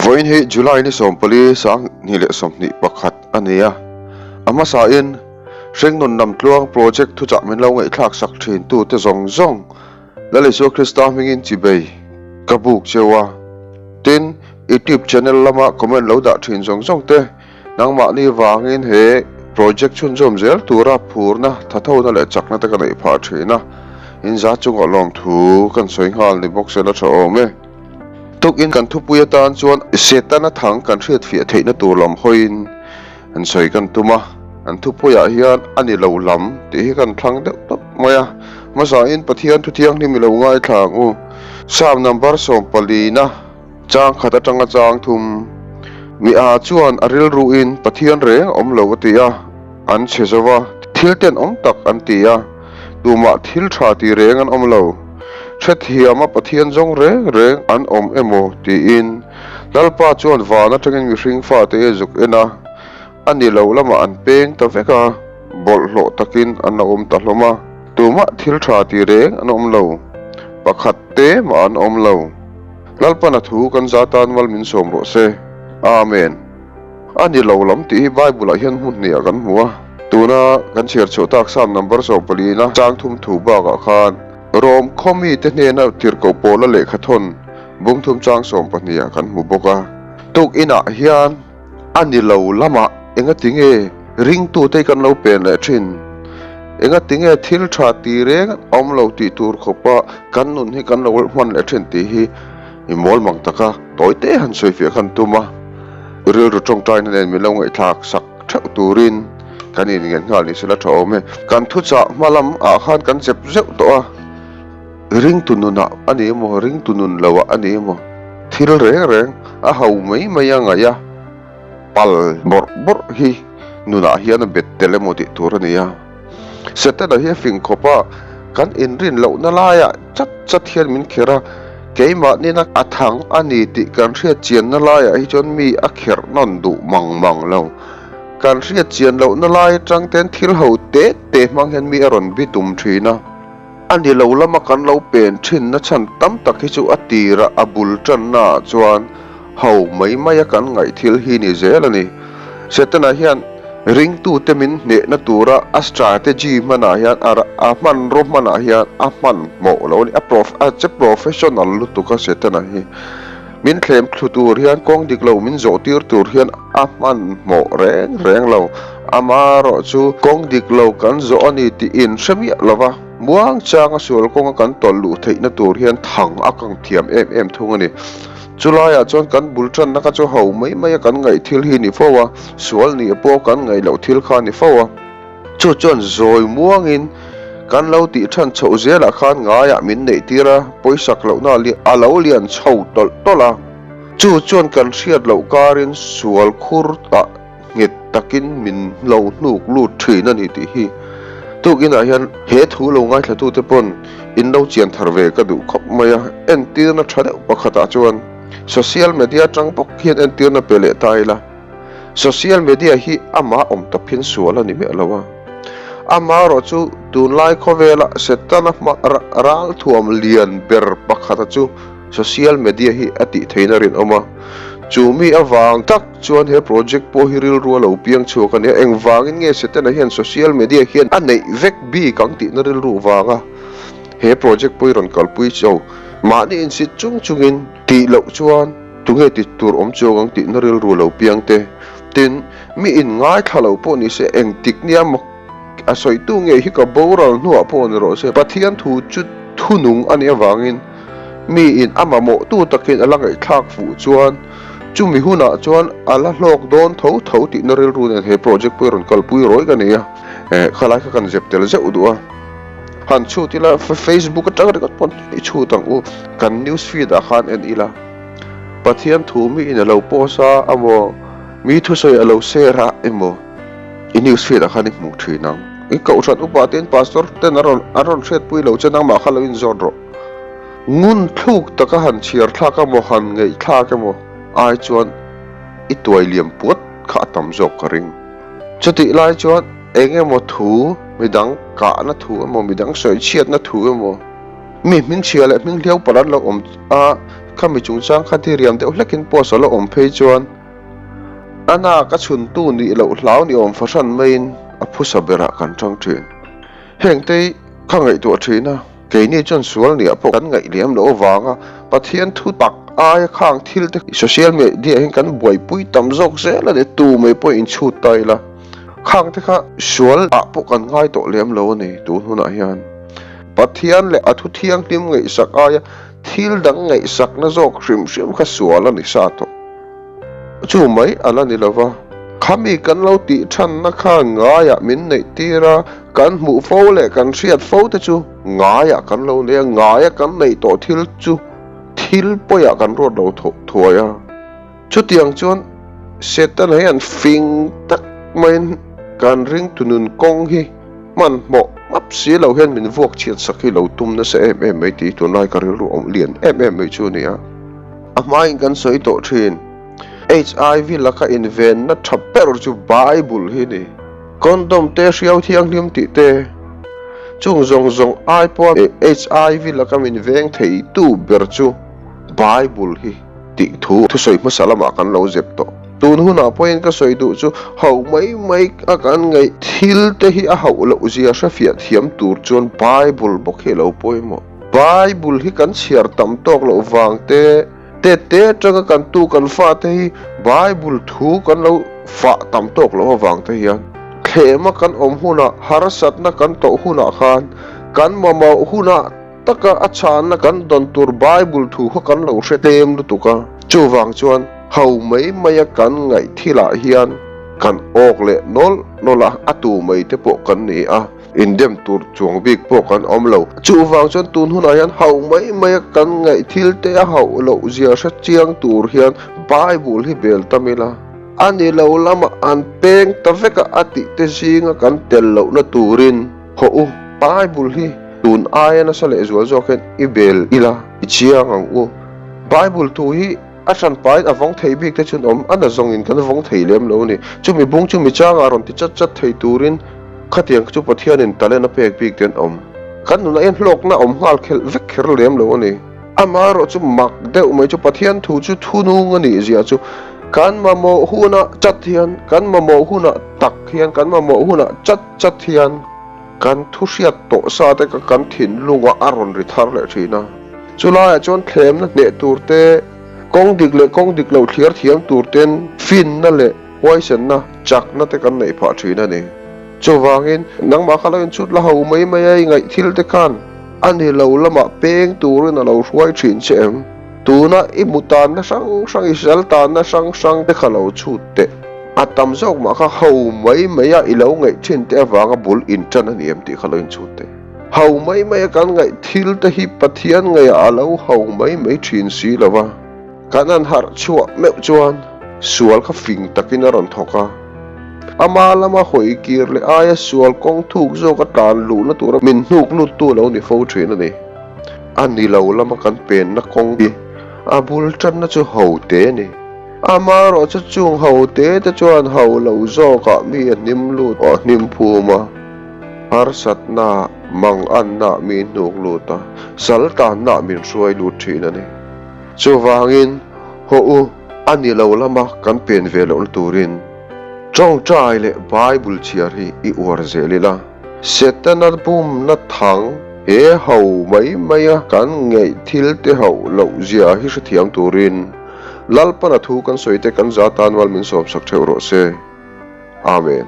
Vawiin hi July ni 14 2021 a ni a, a hmasain Hringnun Lamtluang Project thuchah min lo ngaihthlak sak thin tute zawng zawng Lal Isua Krista hmingin chibei ka buk cheu a. Tin, YouTube channel lama comment lo dah thin zawng zawng te nangmahni vangin he project chhunzawm zel tura phurna, thathona leh chakna te ka neih phah thin a, inza chungah lawmthu kan sawi nghal ni bawk sela tha awm e. Tukin kan thupui atan chuan Setana thang kan hriatfiah theihna tur lam hawiin an sawi kan tum a, an thupuiah hian a ni lo lam tih hi kan thlang deuh tawp mai a, hmasain Pathian thu thianghlim i lo ngaithla ang u. Psalm number sawmpalina chang khat atanga chang thum mi a chuan a rilruin Pathian reng a awm lo a ti a, an chhe zo va, thil tenawm tak an ti a, tumah thil tha ti reng an awm lo. Hrethiama Pathian zawng reng reng an awm emaw tiin Lalpa chuan van atangin mihring fate a zuk en a, a ni lo lamah an peng ta vek a, bawlhhlawh takin an la awm ta hlawm a, tumah thil tha ti reng an awm lo, pakhat te mah an awm lo. Lalpan a thu kan za tan mal min sawm rawh se. Amen. A ni lo lam tih hi Bible-ah hian hmun hnih ah kan hmu a, tuna kan chhiar chhuah tak Psalm number sawmpalina chang thum thu bakah khan Rom khaw mite hnena tirhkoh pawla lehkha thawn bungthum chang 12 ah kan hmu bawk a. Tuk inah hian a ni lo lamah engati nge ringtute kan lo pen leh thin? Engati nge thil tha ti reng an awm lo tih tur khawpa kan nun hi kan lo hman leh thin tih hi i mawl mang taka tawite han sawifiah khan tum a. Rilru tawngtaina nen min lo ngaihthlak sak theuh turin kan inngen nghal ni sela tha awm e. Kan thuchah hma lam ah khan kan zep zeuh tawh a. Ringtu nunah a ni emaw, ringtu nun loah a ni emaw, thil reng reng a ho mai mai a ngaih a, pal bawrh bawrh hi nunah hian a bet tel emaw tih tur a ni a. Setana hi a fing khawp a, kan inrin lohna laiah chat chat hian min kher a, keimahnin a thang a ni tih kan hriat chianna laiah hi chuan mi a kherh nawn duh mang mang lo. Kan hriat chian lohna lai atang ten thil ho te te hmang hian mi a rawn bitum thin a. A ni lo lama kan lo pen thinna chhan tam tak hi chu a tirah a bul tannaah chuan ho mai maia kan ngaih thil hi ni zel a ni. Setana hian ringtute min hnehna tura a strategy hmanah hian a a hmanraw hmanah hian a hmanhmawh lo a ni. A prof a che professional lutuk a Setana hi. Min thlem thlu tur hian kawng dik lo min zawh tir tur hian a hmanhmawh reng reng lo. Amaherawh chu kawng dik lo kan zawh a ni tih in hre miah lo va, muang changa sual kawnga kan tawlh luh theihna tur hian thang a kang thiam em em thung a ni. Chulaiah chuan kan bul tanna kha chu ho mai maia kan ngaih thil hi ni fo a, sual nih pawh kan ngaih loh thil kha a ni fo a. Chu chuan zawi muangin kan lo tih than chhoh zelah khan ngaiah min neih tir a, pawisak lohna a lo lian chho tawlh tawlh a. Chu chuan kan hriat loh karin sual khur ah nghet takin min lo hnuk lut thin a ni tih hi tukinah hian he thu lo ngaithlatute pawn in lo chian thar ve ka duh khawp mai a, entirna tha deuh pakhatah chuan social media atang bawk hian entirna pe leh ta ila. Social media hi amah awm tawp hian sual a ni miah lo a, amaherawh chu tunlai khawvela Setana hma ralthuam lian ber pakhata chu social media hi a tih theihna rinawm a, chu mi avang tak chuan he project pawh hi rilru a lo piang chhuak a nia, engvangin nge Setana hian social media hian a neih vek bik ang tihna rilru vanga he project pawh hi rawn kalpui cho mahni insit chung chungin tih loh chuan. Tunge ti tur awm chuang ang tihna rilru lo piang te. Tin, mi in ngaithla lo pawh ni se engtik nia maw a sawitu nge hi ka boral hnuah pawh ni rawh se. Pathian thu chu thunung a nih avangin mi in a mamawhtu takin a la ngaihthlak fuh chuan chumi hunah chuan a la hlawk dawn tho tho tihna rilru nen he project pawh i rawn kalpui rawih ka nei a. Eh, khalai kha kan zep tel zeuh duh a. Han chhut ila Facebook atang ringawt pawn i chhut ang u. Kan news feed ah khan en ila. Pathian thu mi in a lo post a emaw, mi thusawi a lo share a emaw i news feed ah khan i hmuh thin ang. I kohhran upa te in pastor ten an rawn an rawn hriatpui lo che nangmah kha lo inzawt rawh. Ngun thluk taka han chhiar thlak emaw han ngeih thlak emaw ai chuan i tuai liam puat kha a tam zawk ka ring. Chutih lai chuan eng emaw thu midang kahna thu emaw midang sawichhiatna thu emaw. Mi hmingchhia leh hminghliau palh an lo awm a, khami chungchang kha diriam deuh hlekin post a la awm phei chuan a nak a chhuntu nih loh hlau ni awm fahran maiin a phusa berah kan chang thin. Hengte hi ka ngaihtuah thin a, keini chuan sual niah pawh kan ngaih liam loh avanga Pathian thu tak aia khang thil te social media hian kan buaipui tam zawk zel a ni, tu mai pawh inchhut ta ila khang te kha sual ah pawh kan ngai tawh lem lo a ni tun hunah hian. Pathian leh a thu thianghlim ngaihsak aia thil dang ngaihsakna zawk hrim hrim kha sual a ni sa tawh. Chu mai a la ni lo va, khami kan lo tih thanna kha ngaiah min neih tir a, kan hmuh fo leh kan hriat fo te chu ngaiah kan lo nei a, ngaia kan neih tawh thil chu thil pawiah kan ruat lo thuai a. Chutiang chuan Setana hian fing tak maiin kan ringtu nun kawng hi hmanhmawh map si lo hian min vuak chhiat sak hi lo tum nasa em em mai tih tunlai ka rilru awm lian em em mai chu a ni a. A hmain kan sawi tawh thin, HIV laka invenna tha ber chu Bible hi a ni. Condom te, hriau thianghlim tih te, chung zawng zawng ai pawha HIV laka min veng theitu ber chu Bible hi tih thu thusawi hmasa lamah kan lo zep tawh. Tun hunah pawhin ka sawi duh chu hauh mai mai a kan ngaih thil te hi a hauh loh zia hrefiah thiam tur chuan Bible bawk hi a lo pawimawh. Bible hi kan chhiar tam tawk loh vang te, tette atanga kan tu kan fate hi Bible thu kan lo fah tam tawk loh avang te hian thlema kan awm hunah, harsatna kan tawh hunah khan kan mamawh hunah taka a chhanna kan dawn tur Bible thu kha kan lo hre tlem lutuk a. Chuvang chuan ho mai maia kan ngaih thilah hian kan awk leh nawlh nawlh a, a tu mai te pawh kan ni a. Indem tur chuang bik pawh kan awm lo. Chuvang chuan tun hunah hian hauh mai maia kan ngaih thil te a hauh loh zia hre chiang tur hian Bible hi bel tam ila. A ni lo lama an peng ta vek a, a tih te zinga kan tel lohna turin hawh u. Bible hi tun aia nasa lehzual zawk hian i bel ila i chiang ang u. Bible thu hi. A hran pain a vawng thei bik te chuan awm a na zawngin kan vawng thei lem lo a ni. Chumi bung chu mi changah rawn ti chat chat thei turin khatiang chu Pathianin talent a pek bik te an awm. Kan nunah hian hlawkna awm nghal khelh vek kher lem lo a ni. Amaherawh chu mak deuh mai chu Pathian thu chu thunung a nih zia chu kan mamawh hunah chat hian, kan mamawh hunah tak hian, kan mamawh hunah chat chat hian, Kan thu hriat tawh sa te kha kan thinlungah a rawn ri thar leh thin a. Chulaiah chuan thlemna hneh tur te, kawng dik leh kawng dik lo thliar thiam tur ten finna leh huaisenna, chakna te kan neih phah thin a ni. Chuvangin, nangmah kha lo inchhut la ho mai mai a, i ngaih thil te khan a ni lo lamah peng turin a lo hruai thin che em? Tuna i hmu tanna hrang hrang, i sal tanna hrang hrang te kha lo chhut teh. A tam zawk mah kha ho mai mai a i lo ngaih thin te avanga bul intan a ni em tih kha lo inchhut teh. Ho mai mai a kan ngaih thil te hi Pathian ngaihah a lo ho mai mai thin si lo va. Kan han harh chhuah meuh chuan sual kha fing takin a rawn thawk a. Ama lama hawi kir leh aia sual kawng thuk zawk a tlan luhna tura min hnuk luttu a lo ni fo thin a ni. A ni lo lama kan penna kawng hi a bul tanna chu ho te a ni. Amaherawh chu chung ho te te chuan ho lo zawkah mi a hnim lut a hnim phum a, harsatna, manganna mi hnuk lut a, sal tanna min hruai lut thin a ni. Chuvangin, haw u, a ni lo lama kan pen ve lohna turin tawngtai leh Bible chhiar hi i uar zel ila. Setana pumna thang he ho mai maia kan ngaih thil te hauh loh zia hi hrethiam turin Lalpana thu kan sawi te kan za tan mal min sawmsak theuh rawh se. Amen.